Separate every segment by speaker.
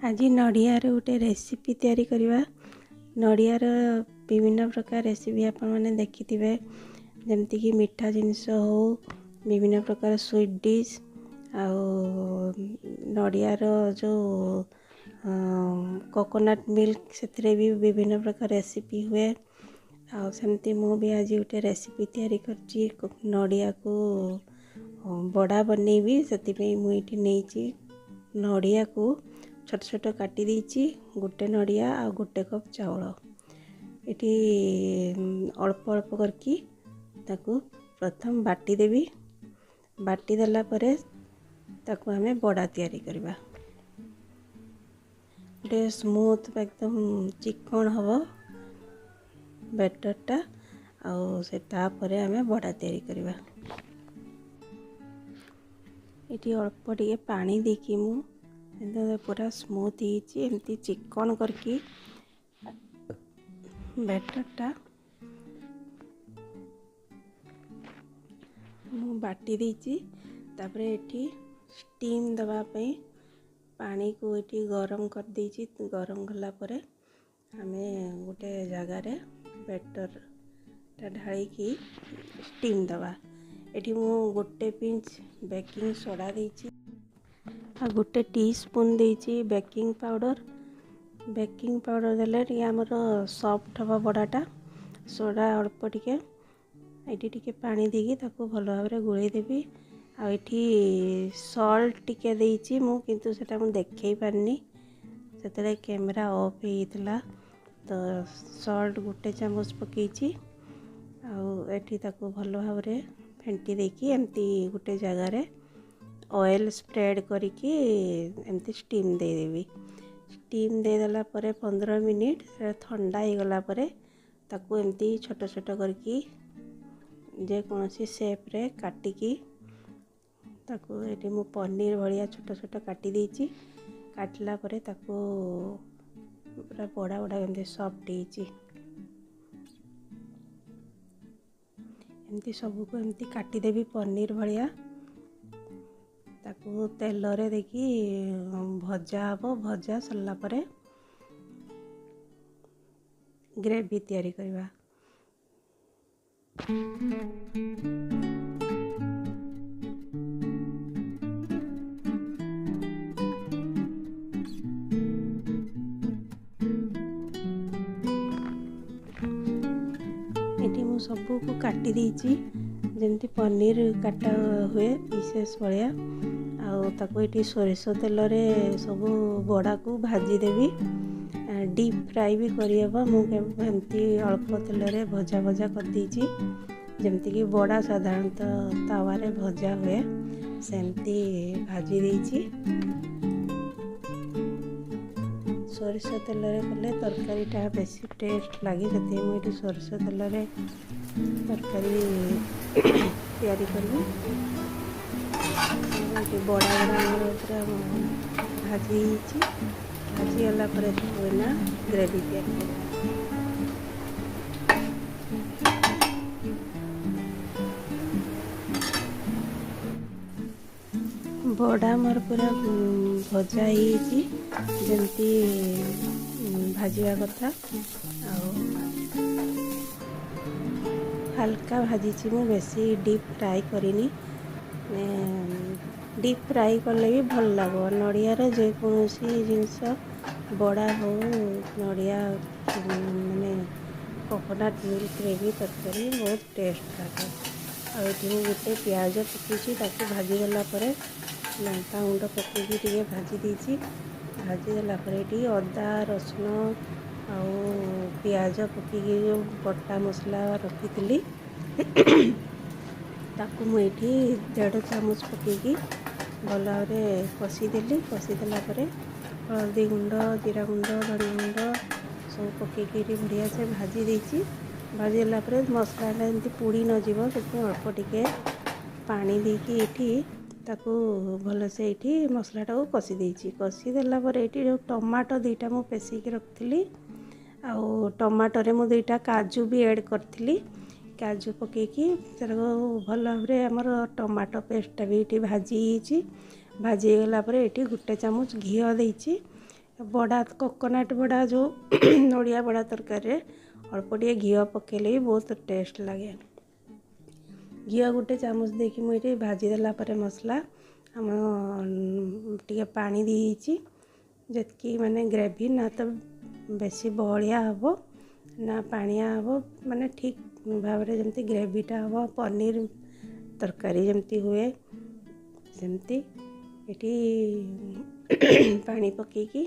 Speaker 1: ଆଜି ନଡ଼ିଆର ଗୋଟେ ରେସିପି ତିଆରି କରିବା। ନଡ଼ିଆର ବିଭିନ୍ନ ପ୍ରକାର ରେସିପି ଆପଣମାନେ ଦେଖିଥିବେ, ଯେମିତିକି ମିଠା ଜିନିଷ ହେଉ, ବିଭିନ୍ନ ପ୍ରକାର ସୁଇଟ୍ ଡିଶ୍, ଆଉ ନଡ଼ିଆର ଯେଉଁ କୋକୋନଟ୍ ମିଲ୍କ, ସେଥିରେ ବି ବିଭିନ୍ନ ପ୍ରକାର ରେସିପି ହୁଏ। ଆଉ ସେମିତି ମୁଁ ବି ଆଜି ଗୋଟେ ରେସିପି ତିଆରି କରିଛି, ନଡ଼ିଆକୁ ବଡ଼ା ବନେଇବି। ସେଥିପାଇଁ ମୁଁ ଏଇଠି ନେଇଛି ନଡ଼ିଆକୁ ଛୋଟ ଛୋଟ କାଟି ଦେଇଛି, ଗୋଟେ ନଡ଼ିଆ ଆଉ ଗୋଟେ କପ୍ ଚାଉଳ। ଏଠି ଅଳ୍ପ ଅଳ୍ପ କରିକି ତାକୁ ପ୍ରଥମ ବାଟିଦେବି। ବାଟି ଦେଲା ପରେ ତାକୁ ଆମେ ବଡ଼ା ତିଆରି କରିବା। ଗୋଟେ ସ୍ମୁଥ୍ ଏକଦମ ଚିକଣ ହେବ ବ୍ୟାଟରଟା, ଆଉ ସେ ତାପରେ ଆମେ ବଡ଼ା ତିଆରି କରିବା। ଏଠି ଅଳ୍ପ ଟିକେ ପାଣି ଦେଇକି ମୁଁ ପୁରା ସ୍ମୁଥ୍ ହେଇଛି, ଏମିତି ଚିକଣ କରିକି ବ୍ୟାଟରଟା ମୁଁ ବାଟି ଦେଇଛି। ତାପରେ ଏଠି ଷ୍ଟିମ୍ ଦେବା ପାଇଁ ପାଣିକୁ ଏଠି ଗରମ କରିଦେଇଛି। ଗରମ କଲା ପରେ ଆମେ ଗୋଟେ ଜାଗାରେ ବ୍ୟାଟରଟା ଢାଳିକି ଷ୍ଟିମ୍ ଦେବା। ଏଠି ମୁଁ ଗୋଟେ ପିଞ୍ଚ ବେକିଂ ସୋଡ଼ା ଦେଇଛି ଆଉ ଗୋଟେ ଟି ସ୍ପୁନ୍ ଦେଇଛି ବେକିଂ ପାଉଡ଼ର। ବେକିଂ ପାଉଡ଼ର ଦେଲେ ଟିକେ ଆମର ସଫ୍ଟ ହେବ ବଡ଼ାଟା। ସୋଡ଼ା ଅଳ୍ପ ଟିକେ, ଏଠି ଟିକେ ପାଣି ଦେଇକି ତାକୁ ଭଲ ଭାବରେ ଗୋଳେଇ ଦେବି। ଆଉ ଏଠି ସଲ୍ଟ ଟିକେ ଦେଇଛି ମୁଁ, କିନ୍ତୁ ସେଟା ମୁଁ ଦେଖେଇ ପାରିନି, ସେତେବେଳେ କ୍ୟାମେରା ଅଫ୍ ହେଇଯାଇଥିଲା। ତ ସଲ୍ଟ ଗୋଟେ ଚାମଚ ପକେଇଛି। ଆଉ ଏଠି ତାକୁ ଭଲ ଭାବରେ ଫେଣ୍ଟି ଦେଇକି ଏମିତି ଗୋଟେ ଜାଗାରେ ଅଏଲ୍ ସ୍ପ୍ରେଡ଼୍ କରିକି ଏମିତି ଷ୍ଟିମ୍ ଦେଇଦେବି। ଷ୍ଟିମ୍ ଦେଇଦେଲା ପରେ 15 ମିନିଟ୍ ସେଟା ଥଣ୍ଡା ହେଇଗଲା ପରେ ତାକୁ ଏମିତି ଛୋଟ ଛୋଟ କରିକି ଯେକୌଣସି ସେପ୍ରେ କାଟିକି ତାକୁ ଏଠି ମୁଁ ପନିର ଭଳିଆ ଛୋଟ ଛୋଟ କାଟି ଦେଇଛି। କାଟିଲା ପରେ ତାକୁ ପୁରା ବଡ଼ା ବଡ଼ା ଏମିତି ସଫ୍ଟ ହେଇଛି। ଏମିତି ସବୁକୁ ଏମିତି କାଟିଦେବି ପନିର ଭଳିଆ। ତାକୁ ତେଲରେ ଦେଇକି ଭଜା ହେବ। ଭଜା ସରିଲା ପରେ ଗ୍ରେଭି ତିଆରି କରିବା। ଏଠି ମୁଁ ସବୁକୁ କାଟି ଦେଇଛି ଯେମିତି ପନିର କାଟା ହୁଏ ପିସେସ୍ ଭଳିଆ। ଆଉ ତାକୁ ଏଠି ସୋରିଷ ତେଲରେ ସବୁ ବଡ଼ାକୁ ଭାଜିଦେବି। ଡିପ୍ ଫ୍ରାଏ ବି କରିହେବ, ମୁଁ ଏମିତି ଅଳ୍ପ ତେଲରେ ଭଜା ଭଜା କରିଦେଇଛି। ଯେମିତିକି ବଡ଼ା ସାଧାରଣତଃ ତାୱାରେ ଭଜା ହୁଏ ସେମିତି ଭାଜି ଦେଇଛି। ସୋରିଷ ତେଲରେ କଲେ ତରକାରୀଟା ବେଶୀ ଟେଷ୍ଟ ଲାଗେ, ସେଥିପାଇଁ ମୁଁ ଏଠି ସୋରିଷ ତେଲରେ ତରକାରୀ ତିଆରି କଲି। ଏଠି ବଡ଼ା ବଡ଼ା ଆମର ପୁରା ଭାଜି ହେଇଛି। ଭାଜି ହେଲା ପରେ ଏଇନା ଗ୍ରେଭି ତିଆରି କରିବା। ବଡ଼ା ମୋର ପୁରା ଭଜା ହେଇଯାଇଛି ଯେମିତି ଭାଜିବା କଥା, ଆଉ ହାଲକା ଭାଜିଛି ମୁଁ, ବେଶୀ ଡିପ୍ ଫ୍ରାଏ କରିନି। ଡିପ୍ ଫ୍ରାଏ କଲେ ବି ଭଲ ଲାଗିବ। ନଡ଼ିଆର ଯେକୌଣସି ଜିନିଷ ବଡ଼ା ହେଉ, ନଡ଼ିଆ ମାନେ କୋକୋନଟ୍ ମିଲ୍କରେ ବି ତରକାରୀ ବହୁତ ଟେଷ୍ଟ ଲାଗେ। ଆଉ ଏଠି ମୁଁ ଗୋଟେ ପିଆଜ ପକେଇଛି, ତାକୁ ଭାଜିଦେଲା ପରେ ଲଙ୍କା ଗୁଣ୍ଡ ପକେଇକି ଟିକେ ଭାଜି ଦେଇଛି। ଭାଜିଦେଲା ପରେ ଏଠି ଅଦା ରସୁଣ ଆଉ ପିଆଜ ପକେଇକି ଯେଉଁ ବଟା ମସଲା ରଖିଥିଲି ତାକୁ ମୁଁ ଏଠି 1.5 ଚାମଚ ପକେଇକି ଭଲ ଭାବରେ କଷିଦେଲି। କଷିଦେଲା ପରେ ହଳଦୀ ଗୁଣ୍ଡ, ଜିରା ଗୁଣ୍ଡ, ଧନିଆ ଗୁଣ୍ଡ ସବୁ ପକେଇକି ଏଠି ବଢ଼ିଆ ସେ ଭାଜି ଦେଇଛି। ଭାଜିଦେଲା ପରେ ମସଲାଟା ଏମିତି ପୋଡ଼ି ନଯିବ ସେଥିପାଇଁ ଅଳ୍ପ ଟିକେ ପାଣି ଦେଇକି ଏଠି ତାକୁ ଭଲସେ ଏଇଠି ମସଲାଟାକୁ କଷି ଦେଇଛି। କଷିଦେଲା ପରେ ଏଇଠି ଯେଉଁ ଟମାଟୋ 2ଟା ମୁଁ ପେଷିକି ରଖିଥିଲି, ଆଉ ଟମାଟୋରେ ମୁଁ 2ଟା କାଜୁ ବି ଆଡ଼୍ କରିଥିଲି। କାଜୁ ପକେଇକି ସେଟାକୁ ଭଲ ଭାବରେ ଆମର ଟମାଟୋ ପେଷ୍ଟଟା ବି ଏଇଠି ଭାଜି ହେଇଛି। ଭାଜି ହେଇଗଲା ପରେ ଏଠି 1 ଚାମଚ ଘିଅ ଦେଇଛି। ବଡ଼ା, କୋକୋନଟ୍ ବଡ଼ା, ଯେଉଁ ନଡ଼ିଆ ବଡ଼ା ତରକାରୀରେ ଅଳ୍ପ ଟିକେ ଘିଅ ପକାଇଲେ ବି ବହୁତ ଟେଷ୍ଟ ଲାଗେ। ଘିଅ 1 ଚାମଚ ଦେଇକି ମୁଁ ଏଠି ଭାଜିଦେଲା ପରେ ମସଲା ଆମ ଟିକେ ପାଣି ଦେଇଛି, ଯେତିକି ମାନେ ଗ୍ରେଭି ନା ତ ବେଶୀ ବହଳିଆ ହେବ ନା ପାଣିଆ ହେବ, ମାନେ ଠିକ୍ ଭାବରେ ଯେମିତି ଗ୍ରେଭିଟା ହେବ, ପନିର ତରକାରୀ ଯେମିତି ହୁଏ ସେମିତି। ଏଠି ପାଣି ପକାଇକି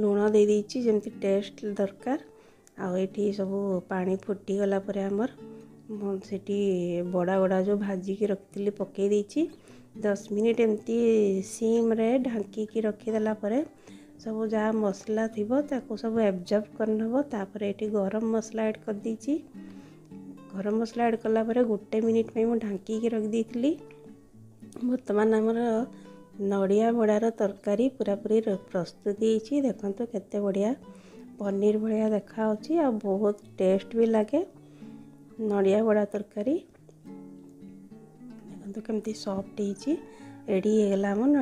Speaker 1: ଲୁଣ ଦେଇଦେଇଛି, ଯେମିତି ଟେଷ୍ଟ ଦରକାର। ଆଉ ଏଠି ସବୁ ପାଣି ଫୁଟିଗଲା ପରେ ଆମର ମୁଁ ସେଠି ବଡ଼ା ଗୁଡ଼ା ଯେଉଁ ଭାଜିକି ରଖିଥିଲି ପକାଇ ଦେଇଛି। 10 ମିନିଟ୍ ଏମିତି ସିମ୍ରେ ଢାଙ୍କିକି ରଖିଦେଲା ପରେ ସବୁ ଯାହା ମସଲା ଥିବ ତାକୁ ସବୁ ଏବଜର୍ବ କରିନେବ। ତାପରେ ଏଠି ଗରମ ମସଲା ଆଡ଼୍ କରିଦେଇଛି। ଗରମ ମସଲା ଆଡ଼୍ କଲା ପରେ 1 ମିନିଟ୍ ପାଇଁ ମୁଁ ଢାଙ୍କିକି ରଖିଦେଇଥିଲି। ବର୍ତ୍ତମାନ ଆମର ନଡ଼ିଆ ବଡ଼ାର ତରକାରୀ ପୁରାପୁରି ପ୍ରସ୍ତୁତ ହେଇଛି। ଦେଖନ୍ତୁ କେତେ ବଢ଼ିଆ ପନିର ଭଳିଆ ଦେଖାହେଉଛି ଆଉ ବହୁତ ଟେଷ୍ଟ ବି ଲାଗେ ନଡ଼ିଆ ବଡ଼ା ତରକାରୀ। ଦେଖନ୍ତୁ କେମିତି ସଫ୍ଟ ହେଇଛି। ରେଡ଼ି ହେଇଗଲା ଆମ ନଡ଼ିଆ